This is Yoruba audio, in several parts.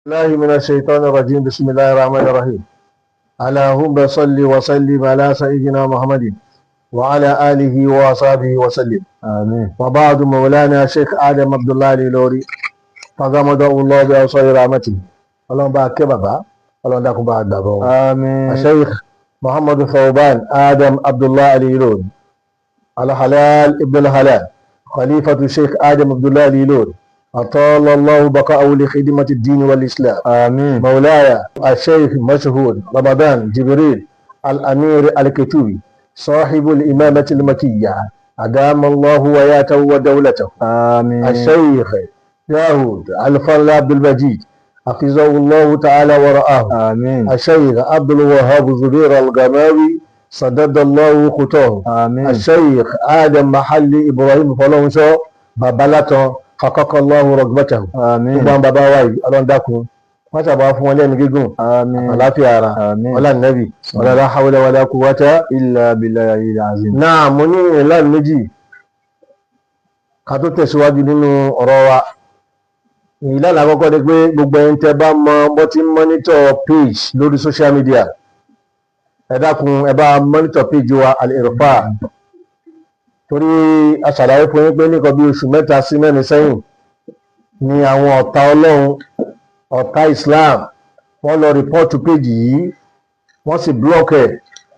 الله من الشيطان الرجيم. بسم الله الرحمن الرحيم. اللهم صل وسلم على سيدنا محمد وعلى آله وصحبه وسلم. آمين. وبعد، مولانا شيخ آدم عبد الله الإيلوري، تغمده الله بأوسع رحمته. Ọlọ́run bá kẹ́ bàbá, Ọlọ́run dákun bá gbàgbọ́ wọn. آمين. الشيخ محمد ثوبان آدم عبد الله الإيلوري، الحلال ابن الحلال، خليفة الشيخ آدم عبد الله الإيلوري، أطال الله بقاءه لخدمة الدين والإسلام. آمين. مولاي الشيخ مشهور رمضان جبريل الأمير الكتوبي، صاحب الإمامة المكية، أدام الله وياته ودولته. آمين. الشيخ داود الفضل عبد المجيد، حفظه الله تعالى ورعاه. آمين. الشيخ عبد الوهاب زبير الغماوي، سدد الله خطاه. آمين. الشيخ آدم محلي إبراهيم فلونشو بابالاتو، حقق الله رغبته. آمين. Gbogbo àwọn bàbá wa yìí, Ọlọ́run dákun wọ́n sábà fún wọn lẹ́nu gígùn, آمين. àlàáfíà ara. آمين. Ọlá nẹ́bì, ọlá la hawla wala quwwata إلا بالله العلي العظيم. Náà, mo ní ìlànà méjì ká tó tẹ̀síwájú nínú ọ̀rọ̀ wa. Ìlànà àkọ́kọ́ ni pé gbogbo ẹni tẹ́ bá mọ bó ti ń monitor page lórí social media, ẹ dákun, ẹ bá monitor page wa Al-Irfa, torí a ṣàlàyé fún yín pé nìkan bí oṣù 3 sí 4 sẹ́yìn ni àwọn ọ̀tá Ọlọ́run, ọ̀tá Islam, wọ́n lọ report page yìí, wọ́n sì block ẹ̀.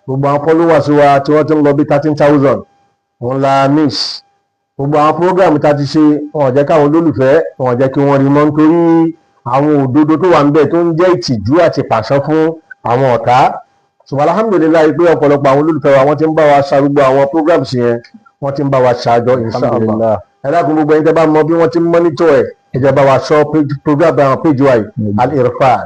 Gbogbo àwọn followers wa tí wọ́n ti ń lọ bí 13,000, òun la miss. Gbogbo àwọn program tá a ti ṣe, wọn ò jẹ́ káwọn olólùfẹ́, wọn ò jẹ́ kí wọ́n rí mọ́, nítorí àwọn òdodo tó wà níbẹ̀ tó ń jẹ́ ìtìjú àti pàṣán fún àwọn ọ̀tá. Ṣùgbọ́n alhamdulillahi pé ọ̀pọ̀lọpọ̀ àwọn olólùfẹ́ wa, wọ́n ti ń bá wa ṣa gbogbo àwọn programs yẹn, wọ́n ti ń bá wa ṣàjọ, inshallah. Alhamdulillah. Ẹ dákun, gbogbo ẹ̀yin tẹ́ bá mọ bí wọ́n ti ń monitor ẹ̀, ẹ jẹ́ bá wa sọ program àwọn page wa yìí, Al-Irfan.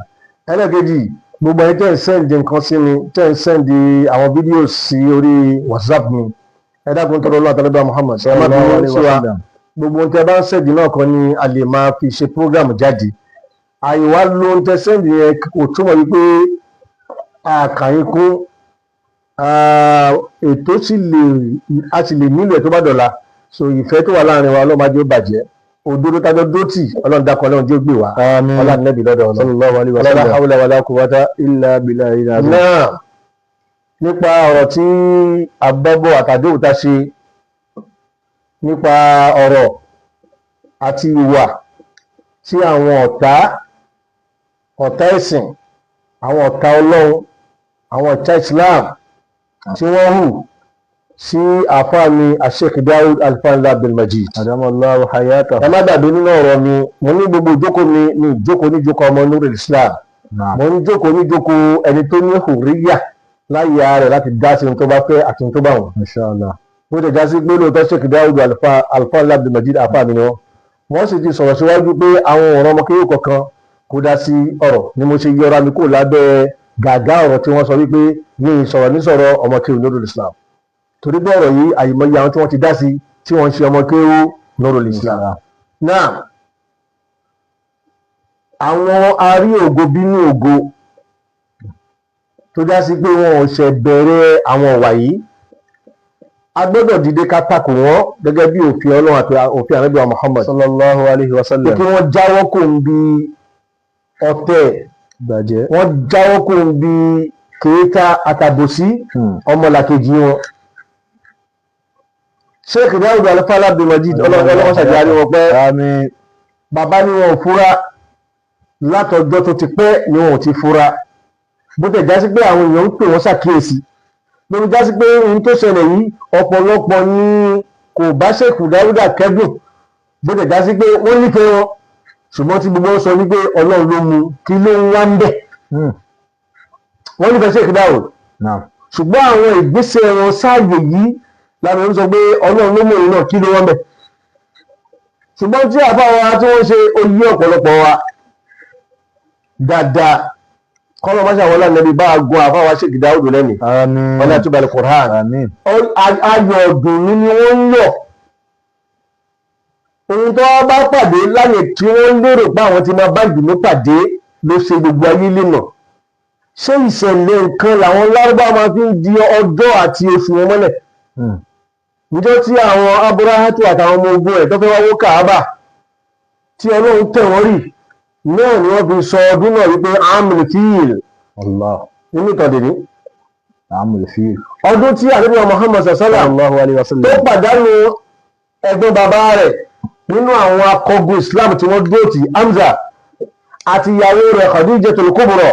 Ẹlẹ́ẹ̀kejì, gbogbo ẹ̀yin tẹ́ ń send nǹkan sí mi, tẹ́ ń send àwọn videos sí orí WhatsApp mi, ẹ dákun, tọrọ lọ́wọ́ àtàlẹ́bà Muhammad, ẹ má bínú sí wa. Gbogbo ohun tẹ́ bá ń send náà kan ni a lè máa fi ṣe program jáde. Àyíwá ló ń tẹ́ send yẹn kò túmọ̀ wípé àkàyìn kún ètò sì lè, a sì lè nílò ẹ̀ tó bá dọ̀la. So ìfẹ́ tó wà láàrin wa, Ọlọ́run má jẹ́ ó bàjẹ́. Òdodo tájọ dótì, Ọlọ́run dákun, Ọlọ́run jẹ́ ó gbè wá. Àmín. Ọlọ́run nẹ́bí lọ́dọ̀ Ọlọ́run. Sallallahu alaihi La wasallam. hawla wala quwwata illa billahi al-azim. Náà, nípa ọ̀rọ̀ tí àbọ̀bọ̀ àtàdéhùn tá ṣe nípa ọ̀rọ̀ àti ìwà tí àwọn ọ̀tá ẹ̀sìn, àwọn ọ̀tá Ọlọ́run, àwọn ọ̀tá Islam tí wọ́n hù sí àfáà mi Sheikh Daud Alfanla Abdulmajid. Adamallahu hayatahu. Ẹ má dàbí nínú ọ̀rọ̀ mi, mo ní gbogbo ìjókòó mi ní ìjókòó níjókòó ọmọ Nurul Islam. Naam. Mo ń jókòó níjókòó ẹni tó ní hùríyà láyé ara rẹ̀ láti dá sí ohun tó bá fẹ́ àti ohun tó bá wùn. Masha Allah. Bó ti já sí pé lóòótọ́, Sheikh Daud Alfanla Abdulmajid, àfáà mi ni wọ́n. Wọ́n sì ti sọ̀rọ̀ síwájú pé àwọn ọ̀rọ̀ ọmọ kéwù kankan kó dá sí ọ̀rọ̀ ni mo ṣe yọra mi kúrò lábẹ́ gàgá ọ̀rọ̀ tí wọ́n sọ wípé ní ìsọ̀rọ̀ nísọ̀rọ̀ ọmọ kéwù Nurul Islam, torí pé ọ̀rọ̀ yìí, àyìnbọn àwọn tí wọ́n ti dá sí tí wọ́n ń ṣe ọmọ kéwù Nurul Islam. Náà, àwọn arí ògo bínú ògo tó já sí pé wọn ò ṣe bẹ̀rẹ̀ àwọn ọ̀wà yìí, a gbọ́dọ̀ dìde ká takò wọ́n gẹ́gẹ́ bí òfin Ọlọ́run àti òfin Ànábì wa Muhammad Sallallahu alaihi pé wasallam. Kí wọ́n jáwọ́ kò ń bi ọ̀tẹ̀, Bàjẹ́. wọ́n jáwọ́ kò ń bi kèéta àtàbòsí ọmọlàkejì wọn. Sheikh Dawud Alfala Abdulmajid, ọlọ́wọ́ ṣàjáde wọn pẹ́. Àmín. Bàbá ni wọn ò fura látọjọ́ tó ti pẹ́ ni wọn ò ti fura, bó tẹ̀ já sí pé àwọn èèyàn ń pè wọ́n ṣàkíyèsí lórí já sí pé ohun tó ṣẹlẹ̀ yìí, ọ̀pọ̀lọpọ̀ ni kò bá Sheikh Dáúdà kẹ́dùn, bó tẹ̀ já sí pé wọ́n nífẹ̀ẹ́ wọn, ṣùgbọ́n tí gbogbo wọn sọ wípé Ọlọ́run ló mú, kí ló ń wá ń bẹ̀. Wọ́n nífẹ̀ẹ́ Sheikh Dáúdà, Naam. ṣùgbọ́n àwọn ìgbésẹ̀ wọn sáàyè yìí láwọn ń sọ pé Ọlọ́run ló mú òun náà, kí ló wọ́n bẹ̀. Ṣùgbọ́n tí àbá wa tí wọ́n ṣe oyé ọ̀pọ̀lọpọ̀ wa dáadáa, kọ́lọ́ máṣe àwọn ọlọ́run bá a gun àbá wa Sheikh Dáúdù lẹ́nu. Àmín. Ọlá tó balẹ̀ Qur'an. Àmín. Ayọ̀ ọ̀dùnnú ni wọ́n ń yọ̀. Ohun tó bá pàdé láyè tí wọ́n lérò pé àwọn ti máa bá ìdùnnú pàdé ló ṣe gbogbo ayé lè. Ṣé ìṣẹ̀lẹ̀ nǹkan làwọn lárúbá máa fi ń di ọjọ́ àti oṣù wọn mọ́lẹ̀? Níjọ́ tí àwọn Aburahatu àtàwọn ọmọ ogun ẹ̀ tó fẹ́ wá wó Kàábà, tí Ọlọ́run tẹ̀ wọ́n rì. Náà ni wọ́n fi sọ ọdún náà wípé amul fil. Allah. Nínú ìtàn dèní. Amul fil. Ọdún tí Ànábì Muhammad sallam Sallallahu alayhi wa tó sallam. pàdánù ẹ̀gbọ́n bàbá rẹ̀ nínú àwọn akọgun Islam tí wọ́n dúró tì, Hamza, àti ìyàwó rẹ̀ Khadijatul Kubra,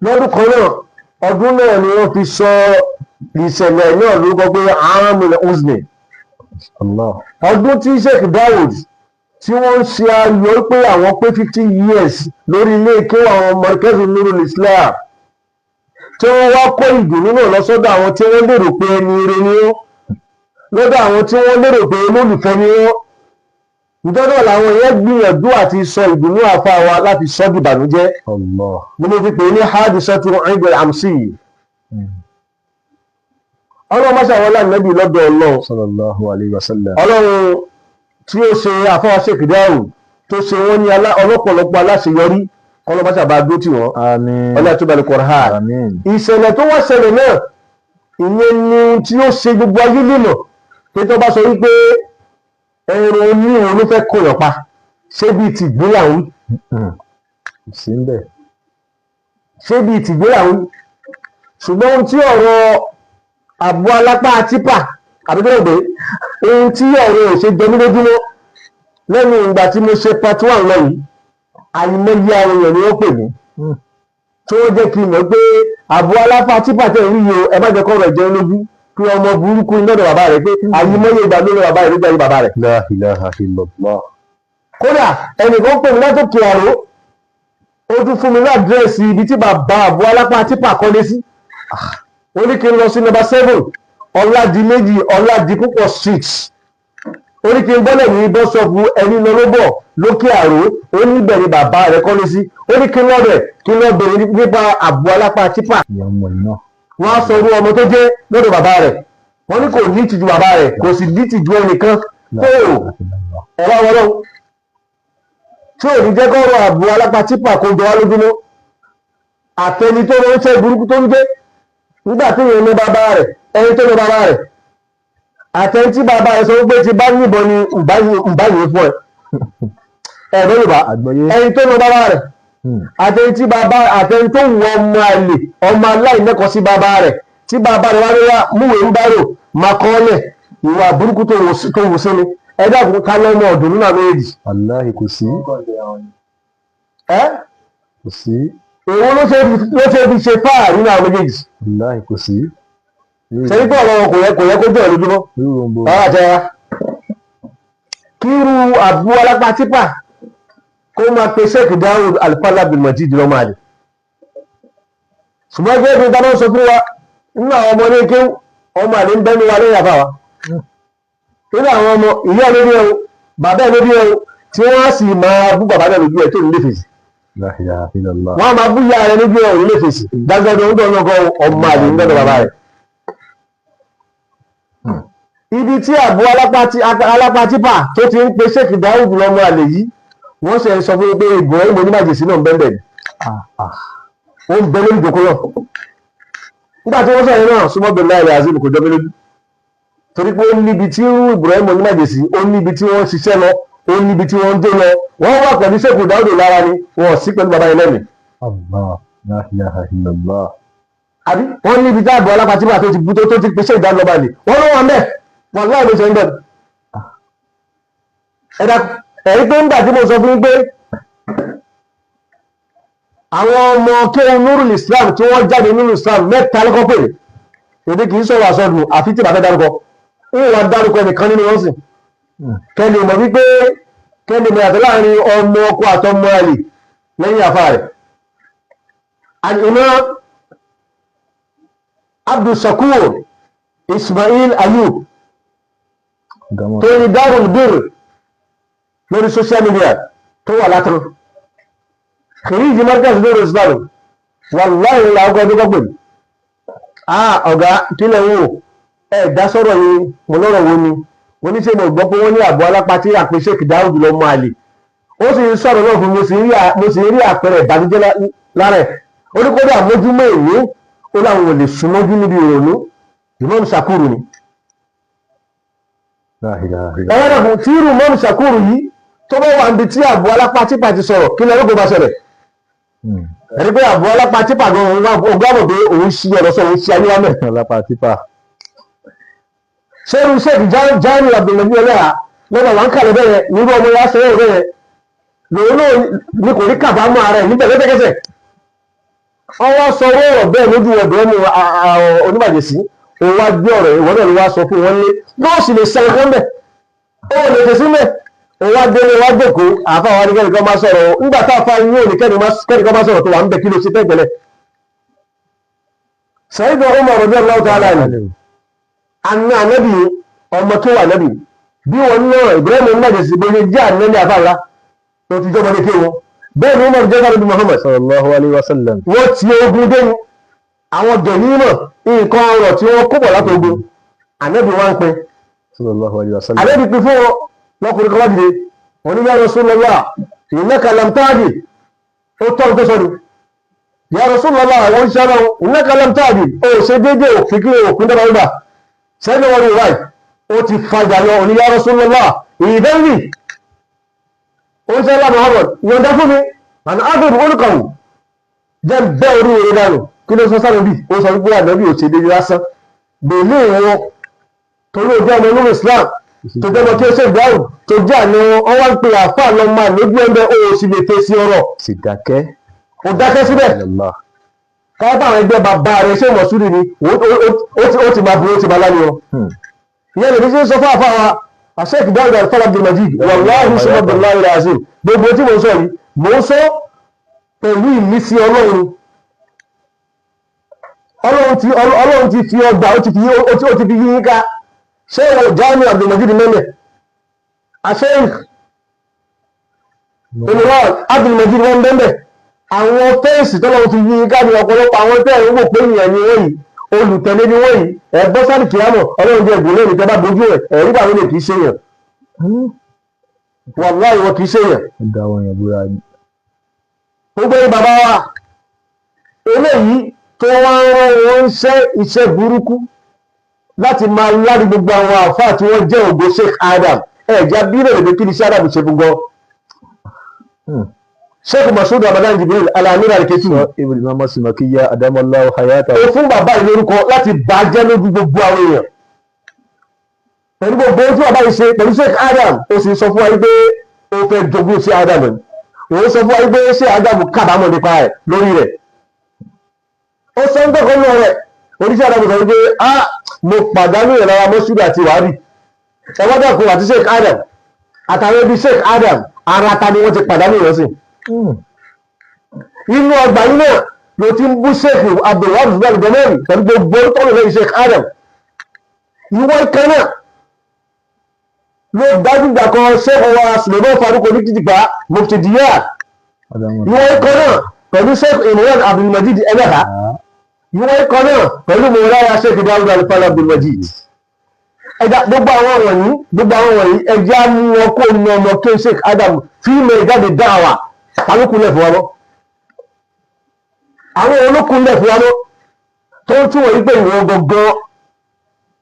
lọ́dún kan náà, ọdún náà ni wọ́n fi sọ ìṣẹ̀lẹ̀ náà lórúkọ pé amul huzni. Allah. Ọdún tí Sheikh Dawood tí wọ́n ń ṣe ayọ̀ pé àwọn pé 50 years lórí ilé kéwà àwọn Markazu Nurul Islam, tí wọ́n wá kó ìdùnnú náà lọ sọ́dọ̀ àwọn tí wọ́n lérò pé ẹni ire ni wọ́n, lọ́dọ̀ àwọn tí wọ́n lérò pé olólùfẹ́ ni wọ́n, nítorí náà làwọn yẹn gbìyànjú àti sọ ìdùnnú àfa wa láti sọ di ìbànújẹ́. Allah. Ni mo fi pè é ní hadisatu Eid al-Amsi. Ọlọ́run máṣe àwọn aláǹdẹ́bí lọ́dọ̀ Ọlọ́run. Sallallahu alayhi wa sallam. Ọlọ́run tí ó ṣe àfọwọ́ Sheikh Dawood, tó ṣe wọ́n ní ọlọ́pọ̀lọpọ̀ aláṣeyọrí, kọlọ́mọṣà bá dó tì wọ́n. Àmín. Ọlọ́run tó balẹ̀ kọ̀ọ̀rọ̀. Àmín. Ìṣẹ̀lẹ̀ tó wá ṣẹlẹ̀ náà, ìyẹn ni tí ó ṣe gbogbo ayé lèmọ̀ pé tó bá sọ wípé ẹran onírun ló fẹ́ kóyàn pa, ṣé bíi tìgbín làwọn? Kò sí ń bẹ̀. Ṣé bíi tìgbín làwọn? Ṣùgbọ́n ohun tí ọ̀rọ̀ àbú alápá tipa àbí bẹ́ẹ̀ pé ohun tí ọ̀rọ̀ ò ṣe jẹ mí lójúmọ́ lẹ́nu ìgbà tí mo ṣe part one lọ yìí, àìmọye àwọn èèyàn ni wọ́n pè mí tí wọ́n jẹ́ kí n mọ̀ pé àbú alápá tipa tẹ̀ ń rí yìí o, ẹ má jẹ́ kọ́rọ̀ ẹ̀ jẹun lójú, pé ọmọ burúkú ní lọ́dọ̀ bàbá rẹ̀, pé àìmọye ìgbà lórí bàbá rẹ̀ lójú ayé bàbá rẹ̀. La ilaha illallah. Kódà ẹnìkan pè mí látòkè àrò, ó tún fún mi ní àdírẹ́sì ibi tí bàbá àbú alápá tipa kọ́lé sí. Ó ní kí n lọ sí number 7 Ọládìméjì Ọládìpúpọ̀ Street. Ó ní kí n bọ́lẹ̀ ní bọ́sọ̀fù ẹni lọ ló bọ̀ lókè àrò. Ó níbẹ̀ ni bàbá rẹ̀ kọ́lé sí. Ó ní kí n lọ bẹ̀, kí n lọ bẹ̀rẹ̀ nípa àbú alápá tipa. Ìyá ọmọ náà. Wọ́n á sọ irú ọmọ tó jẹ́ lọ́dọ̀ bàbá rẹ̀. Wọ́n ní kò ní ìtìjú bàbá rẹ̀, kò sì ní ìtìjú ẹnìkan La tó ilaha illallah. ẹ̀rọ wọn lọ́wọ́ tí ò ní jẹ́ kọ́rọ̀ àbú alápá tipa kó jọ wá lójúmọ́, àtẹni tó ránṣẹ́ burúkú tó ń gbé nígbà tí èèyàn ní bàbá rẹ̀, ẹni tó ní bàbá rẹ̀, àtẹni tí bàbá rẹ̀ sọ wípé ti bá níbọn ni ǹbá yìí fún ẹ ẹ̀rọ Yorùbá. Àgbọ́yé. Ẹni tó ní bàbá rẹ̀, àtẹni tí bàbá, àtẹni tó wù ọmọ àlè, ọmọ aláìlẹ́kọ̀ọ́ sí bàbá rẹ̀, tí bàbá rẹ̀ wá lóyá múwèé ń bárò máa kọ́ ọ́lẹ̀ ìwà burúkú tó wù sí ni. Ẹ dákun, ká lọ́mọ ọ̀dùn nínú àwọn èjì? Wàláhì, kò sí. Ẹ́. Kò sí. Èwo ló ṣe fi ṣe fáàrí nínú àwọn méjèèjì? Wàláhì, kò sí. Ṣe ní pé ọ̀rọ̀ wọn kò yẹ kó jẹ́ lójúmọ́? Rírò ń bo. Rárá àti rárá, kí irú àbú alápá típà kó máa pe Sheikh Dawood Alfala Abdulmajid lọ́mọ àlè. Ṣùgbọ́n gẹ́gẹ́ bí dáná sọ fún wa, nínú àwọn ọmọ ilé kéwú, ọmọ àlè ń bẹ́nu wa lẹ́yìn àfàwà. Nínú àwọn ọmọ ìyá lórí ẹ̀hún, bàbá ẹ̀ lórí ẹ̀hún, tí wọ́n á sì máa bú bàbá náà lójú ẹ̀ tó ní lè fèsì. La ilaha illallah. Wọ́n á máa bú ìyá rẹ̀ lójú ẹ̀, òun lè fèsì dájọ́ ń dọ̀nà kan. Ọmọ àlè ń bẹ́nu bàbá rẹ̀. Ibi tí àbú alápá típà tó ti ń pe Sheikh Dawood lọ́mọ àlè yìí, wọ́n ṣe sọ fún mi pé Ibrahim onímàjèsí náà ń bẹ́ẹ̀ bẹ́ẹ̀, ó ń bẹ lórí ìjókòó náà nígbà tí wọ́n sọ̀rọ̀ náà. Súnmọ́ bẹ̀rẹ̀ láìrẹ̀ azim, kò jọ mí lójú, torí pé ó níbi tí Ibrahim onímàjèsí, ó níbi tí wọ́n ṣiṣẹ́ lọ, ó níbi tí wọ́n ń dé lọ. Wọ́n wà pẹ̀lú Sheikh Dawood lára ni, wọ́n sí pẹ̀lú bàbá yẹn lẹ́mìí. Allah. La ilaha illallah. Àbí wọ́n níbi tí àbọ̀ alápá típà tó ti bú tó ti pèsè ìdánilọ́ba lè wọ́n ló wà mẹ́ wọ́n láì ló ṣe ń bẹ̀rẹ̀. Ẹ̀dá ẹ̀rí pé ńgbà tí mo sọ fún yín pé àwọn ọmọ kéwù Nurul Islam tí wọ́n jáde Nurul Islam mẹ́ta lọ́kọ́ pè èdè kì í sọ̀rọ̀ àsọdùn, àfi tí bàbá dárúkọ ń wà dárúkọ nìkan nínú wọn sì kẹ́lẹ̀ mọ̀ wípé kẹ́lẹ̀ mọ̀ yàtọ̀ láàrin ọmọ ọkọ àtọmọ àlè lẹ́yìn àfa rẹ̀. Al-Imam Abdulshakur Ismail Ayub Gama. tó ní Darul Bir lórí social media tó wà látọ̀ kìrìjì Markaz Nurul Islam, wàláhì ìlà ọkọ̀ ọdún kọ́pẹ̀. Ah, ọ̀gá, kílẹ̀ wò ẹ̀ dá sọ̀rọ̀ yìí? Mo lọ́rọ̀ wo ni mo ní ṣe? Mo gbọ́ pé wọ́n ní àbọ̀ alápá tí àpè Sheikh Dawood lọ́mọ àlè. Ó sì ń sọ̀rọ̀ náà fún mi, mo sì ń rí àpẹẹrẹ ìbànújẹ́ lára ẹ̀. Ó ní kódà mójúmọ́ èmi, ó láwọn ò lè súnmọ́jú níbi ìrònú. Imam Shakuru ni. La ilaha illallah. Ẹ̀rọ fún tí irú Imam Shakuru yìí Tó bá wà níbi tí àbú alápá típà ti sọ̀rọ̀, kí lẹ́rú kò bá ṣẹlẹ̀? Ẹni pé àbú alápá típà gan òun gbàgbọ́ pé òun ṣí ọ̀rọ̀ sọ, òun ṣí ayé wa mẹ́. Alápá tipa. Ṣé irú Sheikh Jamiu Abdulmajid ẹlẹ́yà lọ́nà wà ń kàlẹ̀ bẹ́yẹn, nírú ọmọ ya sẹ́yìn bẹ́yẹn lòun náà ní kò ní kábàámọ̀ ara ẹ̀ níbẹ̀ lẹ́sẹ̀kẹsẹ̀. Wọ́n wá sọ owó ọ̀rọ̀ bẹ́ẹ̀ lójú ọ̀dọ́ ẹni oníbàjẹ́ sí òun wá gbé ọ̀rọ̀ ìwọ náà ló wá sọ fún wọn lé náà sì lè sẹ́yìn fún bẹ́ẹ̀, ó lè fèsì mẹ́. Òun wá délé, wá jókòó, àáfàá wa ní kẹ́nìkan má sọ̀rọ̀ o. Nígbà tá àáfàá yín ò ní kẹ́nìkan má sọ̀rọ̀ tó wà ń bẹ̀, kí ló ṣe tẹ́gbẹ̀lẹ̀? Sayyidina Umar radiyallahu ta'ala anhu, àná ànábì, ọmọ tó wà nábì bí wọn náà Ibrahim oníbàjẹ́ sí bóyá jẹ́ ànábì àfàlà tó ti jọba ní kéwọn, bẹ́ẹ̀ ni Umar jẹ́ ànábì Muhammad Sallallahu alayhi wa sallam. Wọ́n ti ogun dé ní àwọn gẹ̀nímọ̀, nǹkan ọrọ̀ tí wọ́n kó bọ̀ láti ogun, ànábì wọn ń pín. Sallallahu alayhi wa sallam. Ànábì pín fún wọn, lọkùnrin kan wá dìde, wọn ní ya Rasulullah, innaka lam ta'dil. Ó tọ́ tó sọ ni, ya Rasulullah, àwọn oníṣẹ́ náà, innaka lam ta'dil, ó ṣe déédéé, òfin kí òfin dábàá gbà sẹ́ni wọn rí wáyé, ó ti fajà lọ, òní ya Rasulullah, ìdánwì oníṣẹ́ ńlá Muhammad, yọ̀ǹda fún mi àná ágbèrè olùkọ̀wù jẹ́ bẹ́ẹ̀ orí eré dànù. Kí ló sọ sáré bí ó sọ wípé ànábì ò ṣe déédéé lásán bèlú ìwọ̀n torí ojú ọmọ olórí Islam tó jẹ́ ọmọ kí ó ṣe ìdáhùn tó jẹ́ àná wọn wá ń pe àáfàá lọ máa lójú ẹgbẹ́, ó sì lè fèsì ọ̀rọ̀. Sì dákẹ́. Ó dákẹ́ síbẹ̀. Allah. Káwọ́ àwọn ẹgbẹ́ bàbá rẹ̀ ṣé mọ̀súrì ni ó ti máa burú, ó ti máa láni wọn. Ìyẹn lèmi ṣe ń sọ fún àáfàá wa Sheikh Dawud Al-Fala Abdulmajid, wàláhi sọmọ billahi alazim, gbogbo tí mo ń sọ yìí, mo ń sọ pẹ̀lú ìmísí Ọlọ́run. Ọlọ́run ti fi ọgbà ó ti fi yí yín ká. Ṣé ìwọ Jamiu Abdulmajid mẹ́mẹ́, Sheikh Imran Abdulmajid wọn bẹ́ẹ̀, àwọn fẹ́ǹsì tọ́lọ́run fi yí yín ká ní ọ̀pọ̀lọpọ̀ àwọn tẹ́ ẹ̀ ń wò pé ènìyàn ni wọ́n yìí, olùtẹ̀lé ni wọ́n yìí. Ẹ̀ bọ́ sáré kìámọ̀, Ọlọ́run jẹ́ ìgbòlẹ́ ní tẹ́ bá dojú ẹ̀ ẹ̀rí bá wọn lè kì í ṣe yàn, wàláhì wọn kì í ṣe yàn. Ó dá wọn yàn búra ni. Gbogbo ní bàbá wa eléyìí tó wá ń rán wọn ń ṣe iṣẹ́ burúkú láti máa lárí gbogbo àwọn àfáà tí wọ́n jẹ́ ògo Sheikh Adam, ẹ̀já bí rẹ̀ lè kí ni Sheikh Adam ṣe fún gan. Sheikh Mashood Ramadan Jibril Al-Amir Al-Ketu, Ibn Imam Simakiya adamallahu hayata. Ó fún bàbá yìí lórúkọ láti bàjẹ́ lójú gbogbo àwọn èèyàn pẹ̀lú gbogbo ohun tí bàbá yìí ṣe pẹ̀lú Sheikh Adam. Ó sì sọ fún wa pé ó fẹ́ jogún sí Adam ni. Òun sọ fún wa pé ṣé Adam kábàámọ̀ nípa ẹ̀ lórí rẹ̀. Ó sọ ń tọ́kọ́ náà rẹ̀, oníṣẹ́ Adam sọ wípé, "Ah, mo pàdánù ìrara mọ́ṣúrì àti wàhálì." Ẹ wá dàkún àti Sheikh Adam àtàwọn ẹbí Sheikh Adam, ara ta ni wọ́n ti pàdánù ìrọsìn? Inú ọgbà yìí náà ló ti ń bú Sheikh Abdulwahab Zubair Gomel pẹ̀lú gbogbo orúkọ lẹ́yìn Sheikh Adam. Ìwọ ìkan náà ló dájúgbà kan Sheikh wa Suleiman Faruk Oníkìtìpá, Mufti Diyar. Ìwọ ìkan náà pẹ̀lú Sheikh Imran Abdulmajid ẹlẹ́ha. Ìwọ ìkan náà pẹ̀lú mọ̀lára Sheikh Dawud Alifala Abdulmajid. Ẹja gbogbo àwọn wọ̀nyí, ẹja mú wọn kó nu ọmọ kí Sheikh Adam fíìmù ìjáde dáwà kálukúlẹ̀ fún wa lọ, àwọn olókùnlẹ̀ fún wa lọ tó ń túwọ̀ yí pé ìwọ gangan,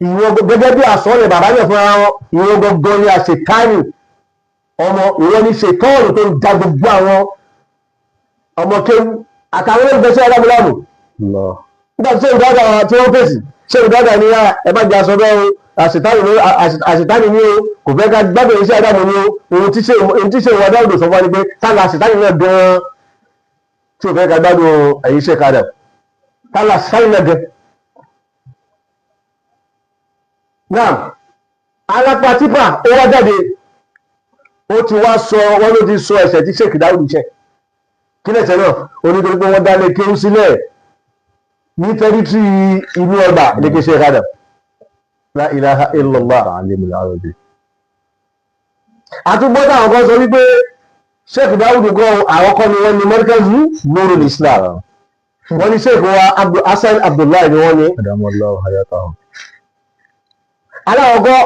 ìwọ gẹ́gẹ́ bí àsọ̀rẹ̀ bàbá yẹn fúnra wọn, ìwọ gangan ni àṣetánì ọmọ, ìwọ ni ṣètọ́ọ̀nù tó ń da gbogbo àwọn ọmọ kéwú àtàwọn olùgbèsè alámúlámù. Allah. Nígbà tí ṣé ìdájà tí wọ́n fèsì, ṣé ìdájà ní ẹ má jẹ́ aṣọ bẹ́ẹ̀ o, àṣetánì ní o, kò fẹ́ ká gbádùn iṣẹ́ àdàmú ní o. Ohun tí ṣe ìwà dáhùn sọ fún wa ni pé tálà àṣetánì náà gan-an tí ò fẹ́ ká gbádùn ẹ̀yìn iṣẹ́ kadà, tálà àṣetánì náà gan. Náà alápá típà ó wá jáde, ó ti wá sọ wọn ló ti sọ ẹ̀ṣẹ̀ tí Sheikh Dáúdù ṣẹ̀. Kí lẹ̀ṣẹ̀ náà? Ó ní torí pé wọ́n dálé kéwú sílẹ̀ ní territory inú ọgbà ní Sheikh Adam. La ilaha illallah. Ta'alim al-Arabi. Àtúgbọ́dọ̀ àwọn kan sọ wípé Sheikh Dáúdù gan, àwọn kan ni wọ́n ní Markazu Nurul Islam, wọ́n ní Sheikh wa Hasan Abdullahi ni wọ́n ní. Adamallahu hayatahu. Aláwọ̀gọ́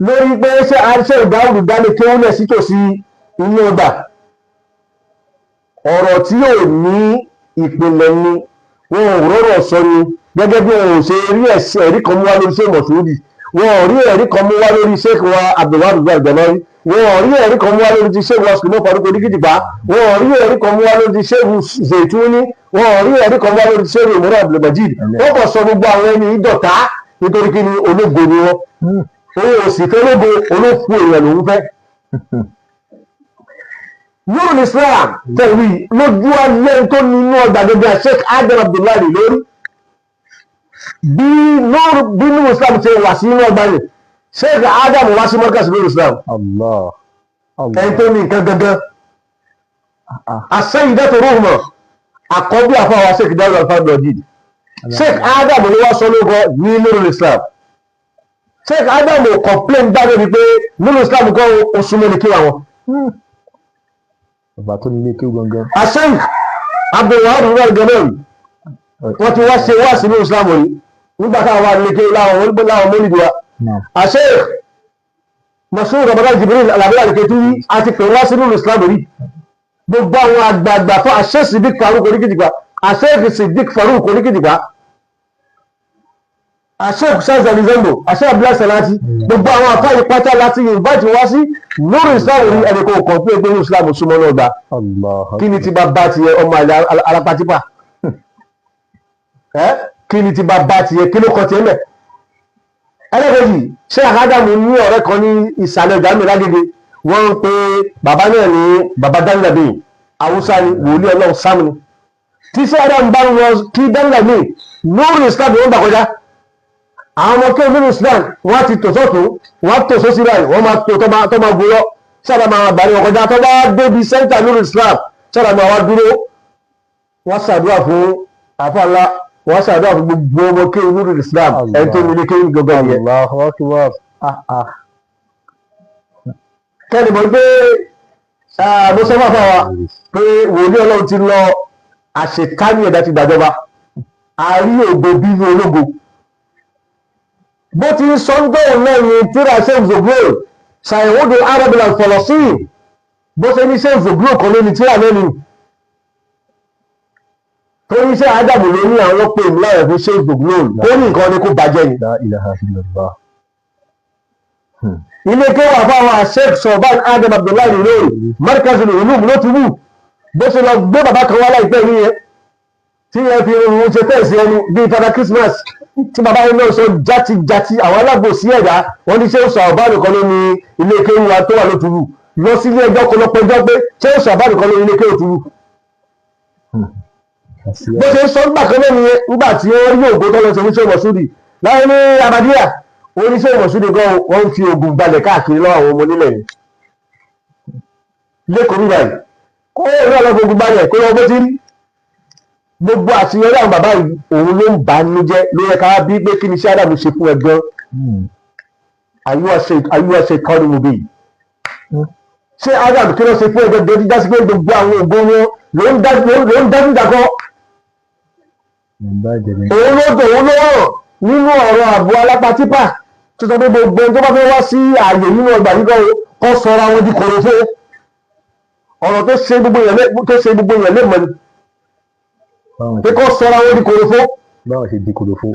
lórí pé ṣé Sheikh Dáúdù dálé kéwúlẹ̀ sítòsí inú ọgbà, ọ̀rọ̀ tí yóò ní ìpìlẹ̀ ni, wọn ò rọrọ̀ sọ ni, gẹ́gẹ́ bí wọn ò ṣe rí ẹ̀rí kan mú wá lórí ṣé mọ̀sùlùmí. Wọn ò rí ẹ̀rí kan mú wá lórí Sheikh wa Abdulwahab Al-Gamawi. Wọn ò rí ẹ̀rí kan mú wá lórí ti Sheikh wa Suleiman Farouk Oníkìtìpá. Wọn ò rí ẹ̀rí kan mú wá lórí ti Sheikh Zaituni. Wọn ò rí ẹ̀rí kan mú wá lórí ti Sheikh Imran Abdulmajid. Wọ́n kàn sọ gbogbo àwọn ẹni ìdọ̀tá nítorí kí ni? Ológo ni wọ́n. Òun ò sì fẹ́ lógo, olófo èèyàn lòún fẹ́. Nurul Islam tẹ̀wé lójú ayé tó ní inú ọgbà gẹ́gẹ́ Sheikh Adam Abdullahi lórí bí Nurul Islam ṣe wà sí inú ọgbà yẹn, Sheikh Adam wá sí Markaz Nurul Islam. Allah. Allah. Ẹni tó ní nǹkan gangan, As-Sayyidatu Ruhma, àkọ́bí àfọwọ́ Sheikh Dawud Al-Fadl, Sheikh Adam ló wá sọ lóko ní Nurul Islam. Sheikh Adam ò complain gbàgbé ni pé Nurul Islam kọ́ oṣù mọ́ni kí wọn. Bàbá tó nílé kí gangan. Sheikh Abdulwahab Al-Gamawi, wọ́n ti wá ṣe wá sí ní Islam rí nígbà táwọn wà ní kéwù láwọn mọ́lìdì wa. Sheikh Mas'ud Ramadan Jibril Alabi Aliketuri àti pè wá sí nínú Islam rí. Gbogbo àwọn àgbààgbà fún Sheikh Sidik Farouk Oníkìtìpá, Sheikh Sidik Farouk Oníkìtìpá, Sheikh Shazali Zango, Sheikh Abdullahi Salati, gbogbo àwọn afáyí pátá láti invite wá sí lórí Islam rí. Ẹnì kan kàn pé pé Islam súnmọ́ náà gbà. Allah. Kí ni ti bá bá tiẹ̀, ọmọ àlè alápátípà ẹ? Kí ni ti bá bá tiẹ̀? Kí ló kọ tiẹ̀ mẹ́? Ẹlẹ́kẹ̀jì, ṣé àádámù ní ọ̀rẹ́ kan ní ìsàlẹ̀ ìdámì lágége, wọ́n ń pe bàbá náà ní bàbá Danlami. Haúsá ni, wòlíì Ọlọ́run sáàmù ni. Tí ṣé Ádámù bá ń lọ kí Danlami, lórí Islam wọ́n gbà kọjá. Àwọn ọmọ kéwòn nínú Islam, wọ́n ti tò sọ́tún, wọ́n tò sósì báyìí, wọ́n máa tò tó máa gbúrọ́ sábà máa bàrí wọn kọjá. Tó bá débi center lórí Islam, sábà máa wá dúró, wọ́n ṣàdúrà fún àfàlà, wọ́n ṣàdúrà fún gbogbo ọmọ kéwòn lórí Islam. Ẹni tó nílé kéwòn gbogbo yẹn. Allahu Akbar. Ah ah. Kẹ́ni mọ̀ pé mo sọ fún àfàwà pé wòlíì Ọlọ́run ti lọ, àṣetánì ẹ̀dá ti gbàjọba, àárí ògo bínú ológo. Bó ti ń sọ ń gbóhùn náà ní tíra Sheikh Zoglo ṣàyẹ̀wòdò Arabia Fọlọ́sìn, bó ṣe ní Sheikh Zoglo kan ló ní tíra lẹ́nu tó ní ṣe Ádámù ló ní àwọn pè ní láyọ̀ fún Sheikh Zoglo kó ní nǹkan ni kó bàjẹ́ ni. La ilaha illallah. Ilé kéwà fáwọn Sheikh Sọ̀bán Adam Abdullahi lórí Markazul Ulum ló ti wù. Bó ṣe lọ gbé bàbá kan wá láìpẹ́ yìí yẹn tí yẹn fi irun ṣe fẹ́ẹ̀sì ẹnu bíi Father Christmas, tí bàbá yẹn náà sọ játijàti, àwọn alábòsí ẹ̀dá wọn ní Sheikh Sọ̀bán kan ló ní ilé kéwà wa tó wà lótùrú. Lọ sí ilé ẹjọ́ kan lọ́pẹ́jọ́ pé Sheikh Sọ̀bán kan ló ní ilé kéwà tùrú. Bó ṣe ń sọ nígbà kan náà nìyẹn, nígbà tí wọ́n rí ògo tó lọ sí oníṣẹ́ ìmọ̀súdì láyé ní Abadíyà, oníṣẹ́ ìmọ̀súdì gan, wọ́n ń fi oògùn gbalẹ̀ káàkiri lọ́wọ́ àwọn ọmọ onílẹ̀ ni lẹ́kọ̀ọ́ nígbà yìí. Kó o náà lọ fogun gbalẹ̀ kó lọ bó ti rí. Gbogbo àṣeyọrí àwọn bàbá yìí, òun ló ń bà nínú jẹ́. Ló yẹ ká bí pé kí ni iṣẹ́ Ádámù ṣe fún ẹ gan? Ayúwa ṣe kọ́ni mo bí yìí. Ṣé Ádámù kí ló ṣe fún ẹ gangan tí jásí pé gbogbo àwọn ògo wọn ló ń dájú dákọ́? Òun ló dùn, òun ló rọ̀ nínú ọ̀rọ̀ àbò alápátípà tó sọ pé gbogbo ẹni tó bá fẹ́ wá sí ààyè nínú ọgbà yìí kọ́ sọra wọn di kòròfó. Ọ̀rọ̀ tó ṣe gbogbo èèyàn lè mọ̀ ni pé kọ́ sọra wọn di kòròfó. Báwọn ṣe di kòròfó.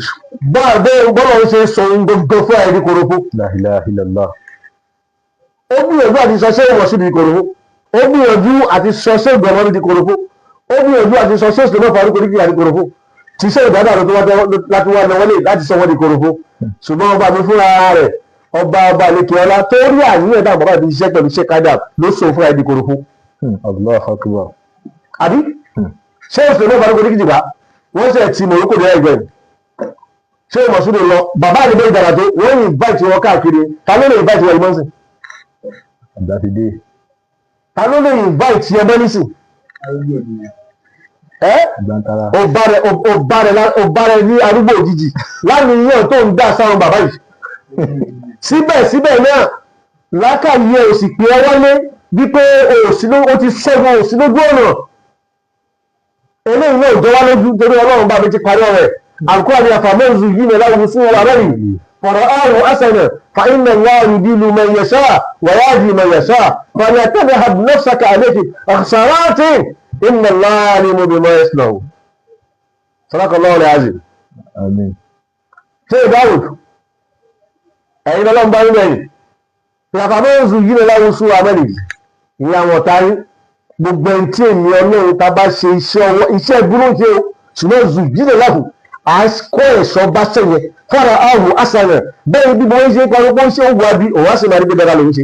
Bọ́ọ̀ bọ́ọ̀ ń ṣe sọ ohun gbogbo fún àyè di kòròfó. La ilaha illallah. Ó gbìyànjú àti sọ ṣé ìwọ̀sí di kòròfó, ó gbìyànjú àti sọ ṣé ìgbọ̀nmọ́ di kòròfó, ó gbìyànjú àti sọ ṣé ìṣòro farúkọ ní di kòròfó. Tí ṣé ìdáná tó wá láti wá náwó lè láti sọ wọ́n di kòròfó. Ṣùgbọ́n ọba mi fúnra rẹ̀, ọba àlekè ọlá tó rí àníyàn náà, bàbá mi ṣiṣẹ́ pẹ̀lú ṣé kádà ló sọ fúnra di kòròfó. Allahu Akbar. Àbí ṣé ìṣòro farúkọ ní kìjìbá wọ́n ṣe ti Morocco ní ẹgbẹ́ ṣé ìmọ̀súdò lọ bàbá àdìbò ìdàgbà tó wọ́n invite wọn káàkiri. Ta ló lè invite wọn ìmọ̀sìn? Àgbà ti dé. Ta ló lè invite yẹn bẹ́ẹ̀? Ẹ́ ọba rẹ̀ ní arúgbó òjijì láníyàn tó ń dá sáwọn bàbá yìí. Síbẹ̀síbẹ̀ náà lákàyè ò sì pé ọ wọlé wípé ó ti ṣẹ́gun òsì lójú ọ̀nà. Eléyìí náà jọ wá lójú torí Ọlọ́run bá mi ti parí ọ̀rẹ́ àkúrà ní àfàmọ́ọ̀zù yìí ní láwùjọ fún ọ̀rọ̀ rẹ̀ fọ̀rọ̀ áhùn asẹ̀nà fa inna Allaha yudillu man yasha wa yahdi man yasha fala tadhhab nafsaka alayhi khasaratin inna Allaha alimun bima yasna'un. Sadaqallahu al-azim. Àmín. Ṣé Dáwùd Ẹ̀yin lọ́lọ́run bá níbẹ̀ yìí. Ìyàfàmọ́sù yìí lọ́la oṣù amẹ́lì ìyá àwọn ọ̀tá yín, gbogbo ẹni tí èmi Ọlọ́run ta bá ṣe iṣẹ́ ọwọ́, iṣẹ́ ìbúrò ṣe o, ṣùgbọ́n zù yìí lọ́la kù à ń kó ẹ̀ṣọ́ bá sẹ̀yẹ fara ahùn àṣàyàn bẹ́ẹ̀ bí wọ́n ṣe ń pariwo pé ó ń ṣe òwò àbí òun á sì máa rí pé dáadáa lòún ṣe,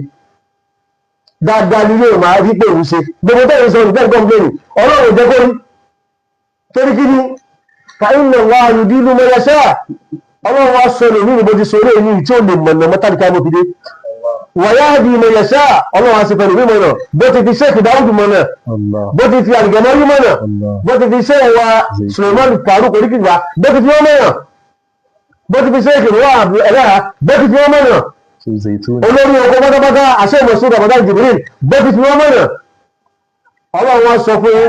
dáadáa ni yóò máa rí pé òun ṣe. Gbogbo tẹ́lẹ̀ sọ ìfẹ́ kọ́ńpléènì, Ọlọ́run jẹ́ kó rí. Torí kí ni? Fa inna Allaha yudillu man yasha. Ọlọ́run wá sọ lòmí ní bó ti sọ eléyìí tí ó lè mọ̀nà mọ́tàlíkà mọ́ fi dé. Wa yahdi man yasha. Ọlọ́run á sì fẹ́ lòmí mọ̀nà, bó ti fi Sheikh Dáúdù mọ̀nà, Allah. bó ti fi àlùgẹ̀mọ́rí mọ̀nà, Allah. bó ti fi Sheikh wa Suleiman Faruk oríkìgbà, bó ti fi wọ́n mọ̀nà, bó ti fi Sheikh wa ẹ̀rẹ́, bó ti fi wọ́n mọ̀nà, Ṣe Zaitun. Olórí oko pátápátá, àṣẹ ìmọ̀sí Ramadan Jibril, bó ti fi wọ́n mọ̀nà. Ọlọ́run wá sọ fún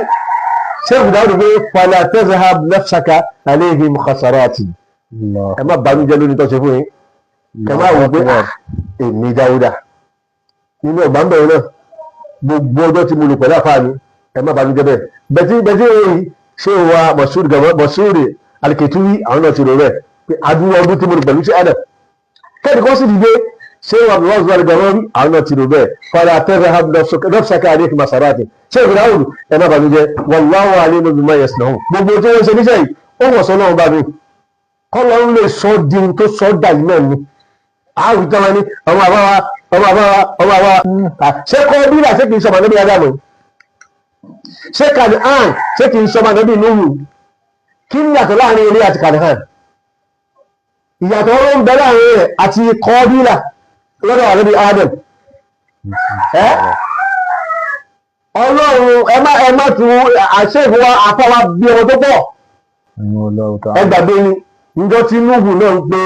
Sheikh Dáúdù pé fala tazhab nafsaka alayhim khasarati. Allah. Ẹ má bànújẹ́ lórí tó ṣe fún yín, ẹ má wò pé, "Ah, èmi Dáúdà nínú ọgbà ń bẹ̀rẹ̀ náà, gbogbo ọjọ́ tí mo lò pẹ̀lú àfáà mi." Ẹ má bànújẹ́ bẹ́ẹ̀. Bẹ̀tí bẹ̀tí èyí ṣé wa Mọ̀súrì gàmọ́ Mọ̀súrì Alikẹtùwí, àwọn náà ti rò rẹ̀ pé adúlọ ọdún tí mo lò pẹ̀lú ṣé Adam kẹ́ni kọ́ sì dìde. Ṣé wa Mọ̀súrì gàmọ́ rí, àwọn náà ti rò bẹ́ẹ̀. Fara tẹ́fẹ́ nafsaka alayhim hasarati. Ṣé ìgbìnà òòlù, ẹ má bànújẹ́. Wallahu alimun bima yasna'un. Gbogbo tí wọ́n ṣe níṣẹ́ yìí, ó wọ̀ sọ náà bá mi kọ́lọ́ ń lè sọ di ohun tó sọ dà yìí náà ni àwùjọ wọn ni ọmọ àbáwá, ọmọ àbáwá, ọmọ àbáwá. Ṣé kọ́ bílà, ṣé kìí sọmọ níbi Ádámù? Ṣé Kàníhàn, ṣé kìí sọmọ níbi Núhù? Kí ni ìyàtọ̀ láàrin eré àti Kàníhàn? Ìyàtọ̀ ló ń bẹ láàrin rẹ̀ àti kọ́ bílà lọ́dọ̀ ànábì Adam. Ẹ́ Ọlọ́run, ẹ má tu àṣẹ ìfowó àfọwá bí ọmọ tó pọ̀. Allahu Ẹ ta'ala. gbàgbé ni níjọ́ tí Núhù náà ń pe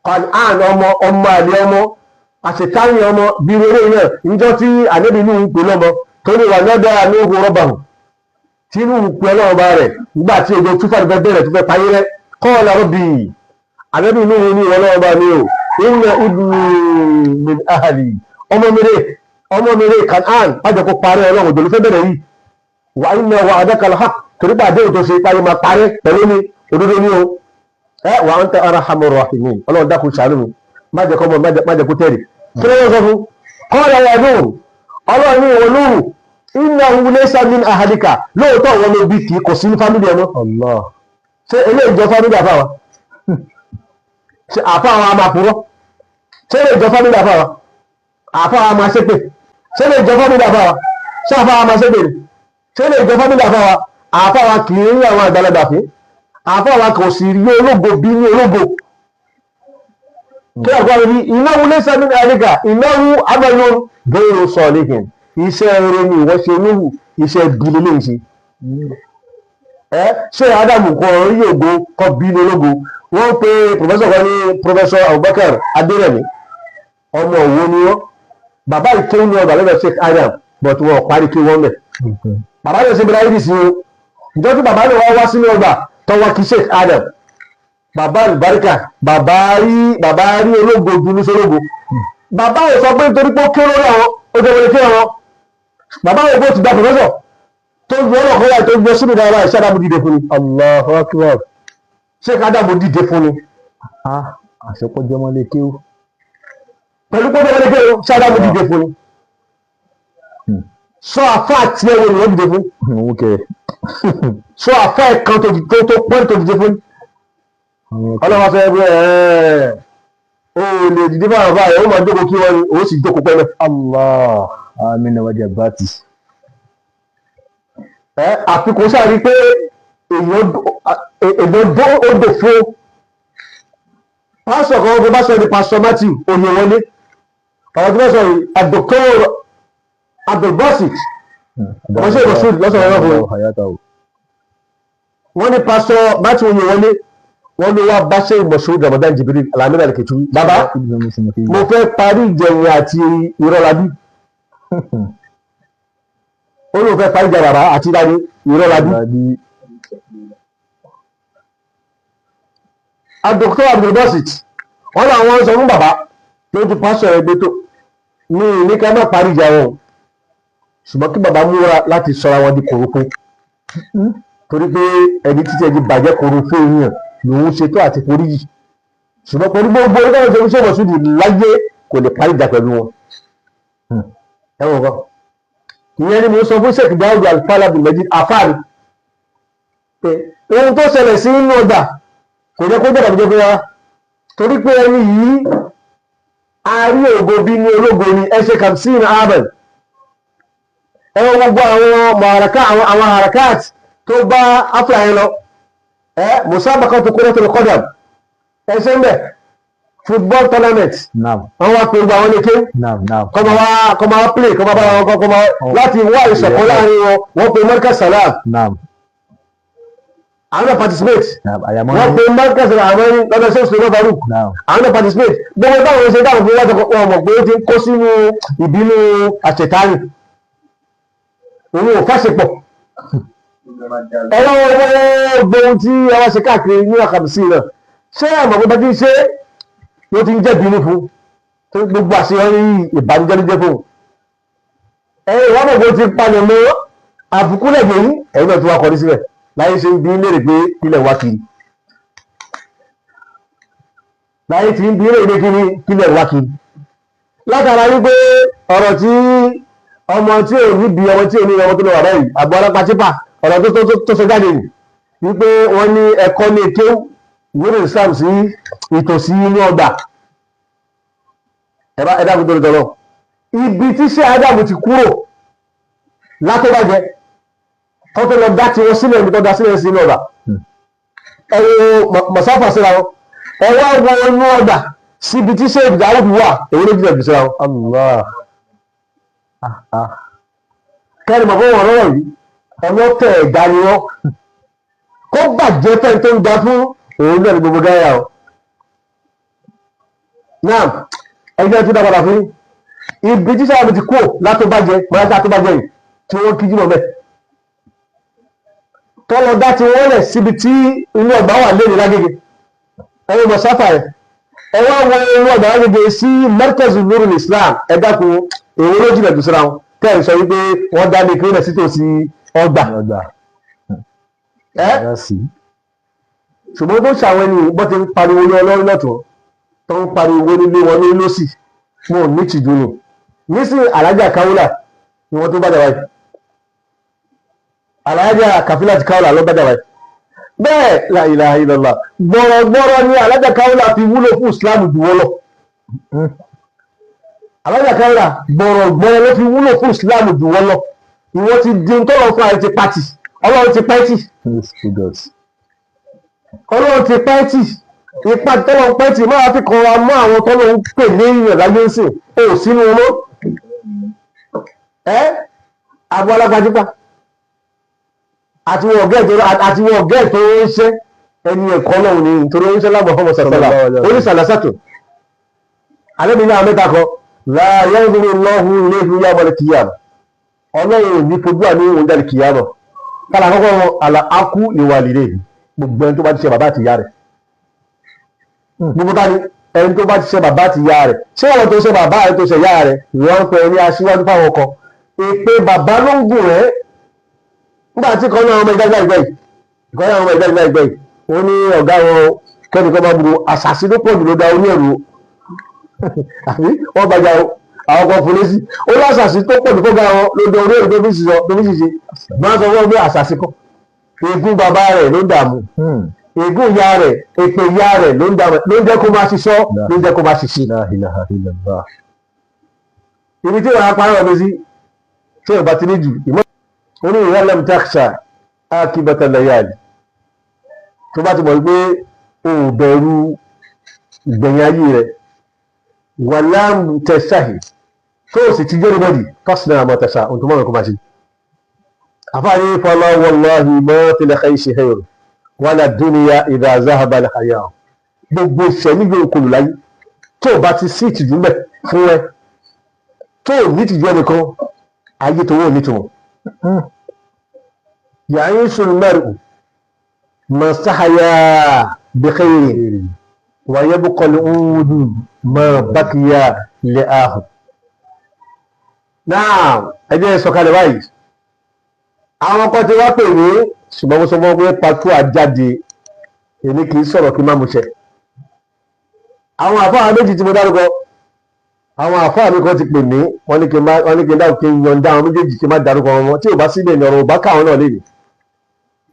Kàníhàn ọmọ, ọmọ àlè, ọmọ àṣetáyìn, ọmọ bí rere náà, níjọ́ tí ànábì Núhù ń pè lọ́mọ tó ní wà lọ́dọ̀ Núhù rọ́bàhù, tí Núhù pe Ọlọ́run bá rẹ̀ nígbà tí ojú túfà fẹ́ bẹ̀rẹ̀ tó fẹ́ payé rẹ̀, qala rabbi, ànábì Núhù ní, Ọlọ́run bá mi o, inna ibni min ahli, ọmọ mi rè, ọmọ mi rè Kàníhàn, má jẹ́ kó parẹ́. Ọlọ́run, òjò ló fẹ́ bẹ̀rẹ̀ yìí. Wa inna wa'daka al-haqq, torí pé àdéhùn tó ṣe parí máa parẹ́ pẹ̀lú ní òdodo ní o. Ẹ wa anta arhamur rahimin. Ọlọ́run, dákun ṣàánú mi, má jẹ́ kọ́mọ, má jẹ́ kó tẹ̀rì. Kí ló ń sọ fún? Qala ya Nuh, Ọlọ́run ní ìwọ Nuhu, innahu laysa min ahlika, lóòótọ́ wọn ló bí, kì í kò sí ní family ẹ̀ mọ́. Allah. Ṣé eléyìí jọ family àfáwa? Ṣé àfáwa máa purọ́? Ṣé eléyìí jọ family àfáwa? Àfáwa máa ṣépè? Ṣé eléyìí jọ family àfáwa? Ṣé àfáwa máa ṣépè ni? Ṣé eléyìí jọ family àfáwa? Àfáwa kì í rí àwọn àgbàlagbà fún, àfáwa kò sì rí ológo bí ní ológo. Kí àgbà mi, innahu laysa min ahlika innahu amalun ghayru salihin. Iṣẹ́ rere ni ìwọ ṣe níhù, iṣẹ́ bí lélẹ́yìí ṣe. Ẹ ṣé Ádámù kọ orí ògo kọ bí ní ológo? Wọ́n pe professor kan ní Professor Abubakar Adérẹ̀mí, ọmọ òwò ni wọ́n. Bàbá ìkéwù ní ọgbà lọ́dọ̀ Sheikh Adam, but wọn ò parí kí wọ́n mẹ̀. Bàbá yóò ṣe bẹ̀rẹ̀ ayé sí o. Ìjọ tí bàbá náà wá wá sínú ọgbà tọwọ́ kí Sheikh Adam, bàbá àlùbáríkà, bàbá rí, bàbá rí ológo dunu sólógo. Bàbá ò sọ pé nítorí pé ó kéré lórí àwọn, ó jẹ́ wọlé kí wọn. Bàbá ò bó ti gba professor tó gbé ọlọ́kọ́ láì tó gbé sínú ìdára ìṣẹ́. Ádámù dìde fún ni. Allahu akbar. Sheikh Ádámù dìde fún ni. Ah, àṣepọ̀jọmọlé kéwú. Pẹ̀lú pé wọlé kí wọn, ṣé Ádámù dìde fún ni? Sọ àfa àti ẹwọ ni wọ́n dìde fún. Òun kẹ. Sọ àfa ẹ̀kan tó tó pọ́n tó dìde fún. Ọlọ́wọ́ fẹ́ bí ẹ̀ ẹ́ o lè dìde fún àwọn àbáyé, ó máa jókòó kí wọ́n ni ó sì jókòó pẹ́lẹ́. Allah. Amina wajabati. Ẹ àfikún sáà rí pé èèyàn dó odò fún pásọ̀ kan tó bá sọ ní Pásọ̀ Matthew Oyèwọlé, ọ̀rọ̀ tó bá sọ yìí, Dr. Abdulbasit. Ọmọ sí ìbọ̀sùn lọ́sọ̀rọ̀ ọ̀rọ̀ fún Hayatahu. Wọ́n ní Pásọ̀ Matthew Oyèwọlé, wọ́n ló wá bá ṣe ìmọ̀sùn Ramadan Jibril Alamina Alketu, bàbá, mo fẹ́ parí ìjẹun àti ìrọ̀lábí. Ó lóun fẹ́ parí ìjà bàbá àti ìdání ìrọ̀lábí. Dr. Abdulbasit, wọ́n làwọn sọ fún bàbá lójú pásọ̀ ẹgbẹ́ tó ní ní ká má parí ìjà wọn, ṣùgbọ́n kí bàbá múra láti sọra wọn di kòrófó, torí pé ẹni títí ẹni bàjẹ́ kòrófó èèyàn lòun ṣe tó àti foríjì. Ṣùgbọ́n pẹ̀lú gbogbo orí káwọn ṣe ṣe mọ̀súdì láyé, kò lè parí ìjà pẹ̀lú wọn. Ẹ̀wọ̀n kan ìyẹn ni mo sọ fún Sheikh Dawud Alfala Abdulmajid afáàrí pé ohun tó ṣẹlẹ̀ sí inú ọgbà kò jẹ́ kó jẹ́ jẹ́ pé wá, torí pé ẹni yìí a rí ògo bí ní ológo ni. Ẹ ṣe khamsin abel, ẹ wọ gbogbo àwọn mọ̀hàrákà, àwọn harakat tó bá afra yẹn lọ, ẹ musabaqatu kuratul qadam, ẹ ṣe ń bẹ̀ football tournament. Wọ́n wá pé gbogbo àwọn ilé kéwú Naam, naam. Kọ́mọ wá, kọ́mọ wá play, kọ́mọ bá wọn, kọ́mọ láti wá ìṣọ̀kan láàrin wọn. Wọ́n pe Markaz Salam, àwọn náà participate. Naam, àyàmọ́. Wọ́n pe Markaz Salam àwọn ẹni lọ́dọ̀ ṣe òṣèlú Faruk, àwọn náà participate. Gbogbo báwọn ṣe dáhùn fún wọn, wọn mọ̀ pé ó ti ń kó sínú ìbínú àṣetánì, òun ò fàṣepọ̀. Ẹ̀rọ gbogbo ohun tí ẹ wá ṣe káàkiri ní àkàmùsí náà, ṣé àmọ̀ pé bá ti ń ṣe ló ti ń jẹ́ bínú fún tó gbogbo àṣeyọrí, ìbànújẹ́ ló jẹ́ fún ẹ. Ìwọ́n mọ̀ pé ó ti palẹ̀ mọ́ àbùkù lẹ́gbẹ̀ẹ́ yìí, ẹ̀yin náà tún wá kọrí síbẹ̀ láyé ṣe ń bí léèrè pé kílẹ̀ wá kiri, láyé tí ń bí léèrè pé kíni kílẹ̀ wá kiri, látara wípé ọ̀rọ̀ tí ọmọ tí ò níbi, ọmọ tí ò ní ọmọ tó lọ wà báyìí, àbọ̀ ọlọ́pàá tipa, ọ̀rọ̀ tó sọ jáde nì wípé wọ́n ní ẹ̀kọ́ ní kéwù ìwúrò Islam sí ìtòsí inú ọgbà. Ẹ̀dá kò tó lọ ibi tí ṣé Ádámù ti kúrò látọ́bàjẹ́ tó tó lọ dá tiwọn sílẹ̀, ibi tó dá sílẹ̀ sí inú ọgbà. Ẹ wo mọ̀sáfà síra wọn, ẹ wá wọ inú ọgbà síbi tí ṣé Dáúdù wà, èwo ló jìnnà jù síra wọn? Allah. Ah, ah. Kẹ́rin mọ̀ fún wọn lọ́wọ́ yìí, ọlọ́tẹ̀ ẹ̀dá ni wọ́n. Kó bàjẹ́ fẹ́ tó ń da fún òun náà ní gbogbo gáyà o. Náà ẹgbẹ́ tó dápadà fún ibi tí sábà ti kú látọ́bàjẹ́ mọ́lá tó bàjẹ́ yìí tí wọ́n kí jùmọ̀ bẹ́ẹ̀, tọ́lọ dá ti wọ́n lẹ̀ síbi tí inú ọgbà wà lónìí lágége. Ẹ̀rọ mọ̀sáfà rẹ̀, ẹ wá wọ inú ọgbà lágége sí Markaz Nurul Islam. Ẹ dákun, èwo ló jìnà jù síra wọn tẹ́ ẹ̀ sọ wípé wọ́n dá ní kílẹ̀ sítòsí ọgbà? Ọgbà. Ẹ́ Ọgbà sí. Ṣùgbọ́n tó ṣàwọn ẹni bọ́ ti ń pariwo ní ọlọ́run lọ́tún, tó ń pariwo nílé wọn ní lọ́sì, wọn ò ní tìjú nù. Nísìn Alájà Káwùlà ni wọ́n tó bá dà wáyé, Alájà Kàfílà ti Káwùlà ló bá dà wáyé bẹ́ẹ̀. La ilaha illallah, gbọ́rọ̀gbọ́rọ̀ ni Alájà Káwùlà fi wúlò fún Islam jù wọ́n lọ. Alájà Káwùlà, gbọ́rọ̀gbọ́rọ̀ ló fi wúlò fún Islam jù wọ́n lọ. Ìwọ ti di tọ́lọ̀ fún àyè ti pàtì, Ọlọ́run ti pẹ́tì. Yes, good. Ọlọ́run ti pẹ́tì, ipa tọ́lọ̀ ń pẹ́tì máa fi kanra mọ́ àwọn tọ́lọ̀ ń pè léèyàn láyé ń sìn ó sínú wọn. Ẹ́ àbọ̀ alágbájúpá àti wọn ọ̀gẹ́ tó ń ṣe ẹni ẹ̀kọ́ náà ní nítorí oníṣẹ́ lábọ̀ fọmọ sàṣàlà oníṣàlásàtò alẹ́bí náà mẹ́ta kan láàyè ń lọ́hùn ilé ìlú yàmọ̀ kìyàmọ̀. Ọlọ́run ò ní fojú àní òun jáde kìyàmọ̀ kálá àkọ́kọ́ wọn àlà ákú ìwà líle, gbogbo ẹni tó bá ti ṣe bàbá àti ìyá rẹ̀, gbogbo ká ní ẹni tó bá ti ṣe bàbá àti ìyá rẹ̀. Ṣé àwọn tó ṣe bàbá rẹ̀ tó ṣe ìyá rẹ̀, wọ́n ń pè ní aṣíwájú fáwọn kan? Èpè bàbá ló ń gùn rẹ̀. Nígbà tí kan náà ọmọ ìdájọ́ ìgbẹ́ yìí, ìkan náà ọmọ ìdájọ́ ìgbẹ́ yìí, wọ́n ní ọ̀gá wọn kẹ́nìkan bá burú, àṣàṣì ló pọ̀ jù ló da oní ẹ̀rù àbí wọ́n bàjá o, àwọn kan fún lésì ó lásàsì tó pọ̀ jù fọ́gá wọn ló da oní ẹ̀rù tó fi ṣiṣọ́ tó fi ṣiṣẹ́. Máa sọ fún ọ pé àṣàṣì kọ́, ègún bàbá rẹ̀ ló ń dààmú, ègún ìyá rẹ̀, èpè ìyá rẹ̀ ló ń dààmú, ló ń jẹ́ kó máa ṣiṣọ́, ló ń jẹ́ kó máa ṣiṣẹ́. La ilaha illallah. Ibi tí wàá parọ́ mi sí tí ò bá ti ní jù ìmọ̀ oní ìyá lam takhsha akibata layali, tó bá ti mọ̀ wípé o ò bẹ̀rù ìgbẹ̀yìn ayé rẹ̀, wà lam tastahi, tó o sì ti jẹ́ níbọ̀dì fasna ma tasha, ohun tó mọ̀ kó máa ṣe. Àfáàní fọlá wallahi ma fil khayshi khayr wala dunya idha zahaba al haya. Gbogbo ìṣẹ̀lẹ̀ yóò kọlù láyé, tó o bá ti sí ìtìjú mẹ́ fún ẹ, tó o ní ìtìjú ẹnìkan, ayé tó wọ́n nítumọ̀. يعيش المرء ما استحيا بخير ويبقى العود ما بقي لآخر. Náà ẹ jẹ́ sọ̀kalẹ̀ báyìí. Àwọn kan ti wá pè mí, ṣùgbọ́n mo sọ fún wọn pé pàtó àjáde, èmi kì í sọ̀rọ̀ kí n má mú ṣẹ. Àwọn àfáà méjì tí mo dárúkọ, àwọn àfáà mi kan ti pè mí, wọ́n ní kí n má, wọ́n ní kí n dáhùn, kí n yọ̀ǹda àwọn méjèèjì, kí n má dárúkọ wọn mọ́. Tí ò bá síbẹ̀ ní ọ̀rọ̀ ò bá káwọn náà léde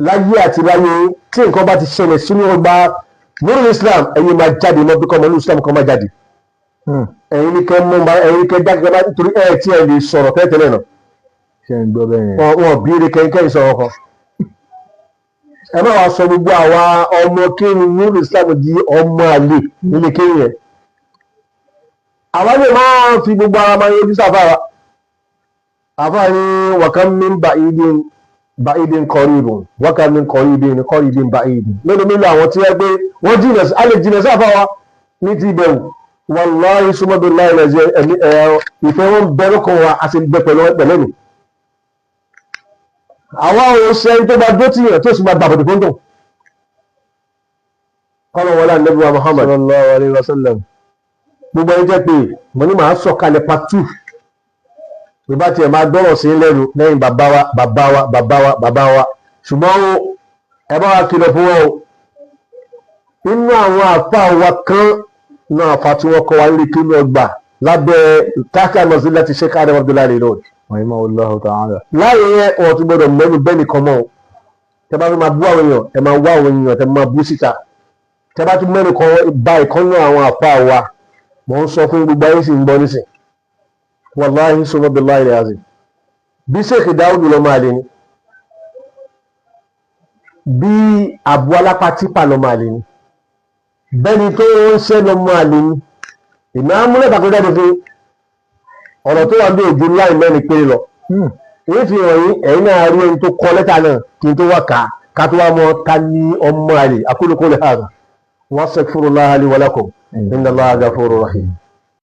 láyé àti láyé. Tí nǹkan bá ti ṣẹlẹ̀ sínú ọgbà Nurul Islam, ẹ̀yin máa jáde mọ́ bí kọ́mọ Nurul Islam kan máa jáde. Ẹ̀yin ní kẹ́ mọ́, ẹ̀yin ní kẹ́ jáde bá, nítorí ẹ̀ tí ẹ lè sọ̀rọ̀ tẹ́lẹ̀tẹ́lẹ̀ náà. Ṣe ń gbọ́ bẹ́ẹ̀ yẹn? Wọn bí eré kẹ́kẹ́ sọ̀rọ̀ kan. Ẹ má wàá sọ gbogbo àwa ọmọ kéwì Nurul Islam di ọmọ àlè nílé kéwì yẹn. Àwa lè máa fi gbogbo ara máa yọjú sáfà wa. Àfáà ní وكم من بعيد بعيد قريب وكم من قريب قريب بعيد. Mélòó mélòó àwọn tí wọ́n gbé wọ́n jìnà sí, a lè jìnà sí àfáà wa ní ti ìbẹ̀wò. والله ثم بالله ẹ̀mí ẹ̀ ìfẹ́ wọn bẹ lọ́kàn wa, a sì bẹ pẹ̀lú pẹ̀lẹ́ mi. Àwa ò ṣe ẹni tó bá dó tìyàn tó sì máa gbàbọ̀dé fún tàn kọ́nà wọlé ànábì wa Muhammad صلى الله عليه وسلم. Gbogbo ẹni jẹ́ pé mo ní màá sọ̀kalẹ̀ part two bí bá tiẹ̀ máa gbọ́rọ̀ sí lẹ́nu lẹ́yìn bàbá wa, bàbá wa, bàbá wa, bàbá wa. Ṣùgbọ́n o, ẹ bá wa kìlọ̀ fún wọn o. Nínú àwọn àfa wa kan náà, àfa tí wọ́n kọ́ wa nílé kí ló gbà lábẹ́ táàkì àmọ̀sí láti ṣe káàdé Abdullahi lónìí رحمه الله تعالى. Láàyè yẹn, wọn tún gbọ́dọ̀ mẹ́nu bẹ́ẹ̀ nìkan mọ́ o. Tẹ bá fẹ́ máa bú àwọn èèyàn, ẹ máa wá àwọn èèyàn tẹ máa bú síta. Tẹ bá tún mẹ́nu kan ba ìkànnì àwọn àfa wa, mò ń sọ fún gbogbo ayé sì ń gbọ́ nísìn. والله ثم بالله العظيم, bí Sheikh Dáúdù lọ́mọ àlè ni, bí Abu Alápá típà lọ́mọ àlè ni, bẹ́ni tó ń ṣẹ́ lọ́mọ àlè ni. Èmi á múlẹ̀ tàkó jáde fún ọ̀rọ̀ tó wà ní ojú láì mẹ́rin péré lọ. Èyí fi hàn yín, ẹ̀yin náà rí ẹni tó kọ lẹ́tà náà kí n tó wá kà á, ká tó wá mọ ta ní ọmọ àlè. أقول قولي هذا وأستغفر الله لي ولكم إن الله غفور رحيم.